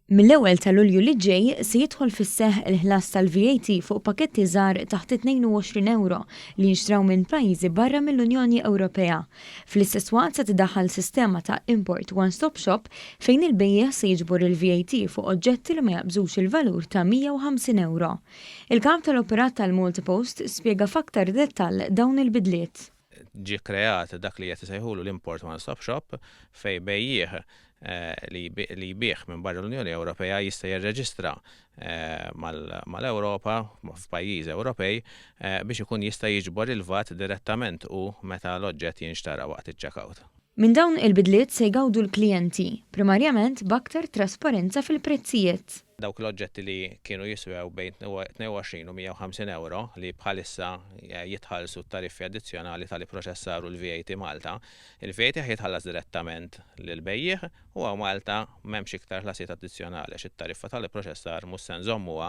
Mill-ewwel ta' Lulju li ġej se jidħol fis-seħħ il-ħlas tal-VAT fuq pakketti żgħar taħt it-22 ewro li jinxtraw minn pajjiżi barra mill-Unjoni Ewropea. Fl-istess waqt se tiddaħħal sistema ta' Import One Stop Shop fejn il-bejjiegħ se jiġbor il-VAT fuq oġġetti li ma jaqbżux il-valur ta' 150 ewro. Il-Kap tal-Operat tal-Malta Post spjega f'aktar dettall dawn il-bidliet. Ġie kkreat dak li qed isejħulu l-Import One Stop Shop fejn bejjiegħ li jbigħ minn barra l-Unjoni Ewropea jista' jirreġistra mal-Ewropa, f'pajjiżi Ewropej, biex ikun jista' jiġbor il-VAT direttament hu meta l-oġġett jinxtara waqt iċ-checkout. Minn dawn il-bidliet se jgawdu l-klijenti, primarjament b'aktar trasparenza fil-prezzijiet. Dawk l-oġġetti li kienu jiswew bejn 22 u 150 ewro li bħalissa jitħallsu t-tariffi addizzjonali tal-ipproċessar u l-VAT Malta, il-VAT ħa jitħallas direttament lill-bejjiegħ u hawn Malta m'hemmx iktar ħlasijiet addizzjonali għax it-tariffa tal-ipproċessar mhux se nżommuha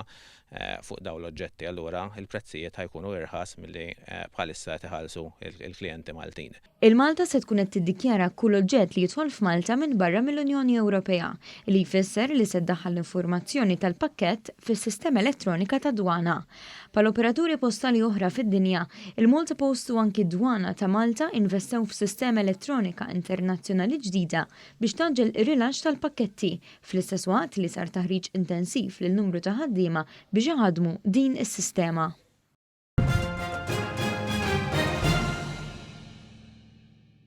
fuq dawn l-oġġetti allura l-prezzijiet ħa jkunu irħas milli bħalissa qed iħallsu l-klijenti Maltin. Il-Malta se tkun qed tiddikjara kull oġġett li jidħol f'Malta minn barra mill-Unjoni Ewropea, li jfisser li se ddaħħal l-informazzjoni tal-pakkett fis-sistema elettronika tad-dwana. Bħal operaturi postali oħra fid-dinja, il-Malta Post u anki d-Dwana ta' Malta investew f'sistema elettronika internazzjonali ġdida biex tgħaġġel ir-rilaxx tal-pakketti, fl-istess waqt li sar taħriġ intensiv lil numru ta' ħaddiema biex iħaddmu din is-sistema.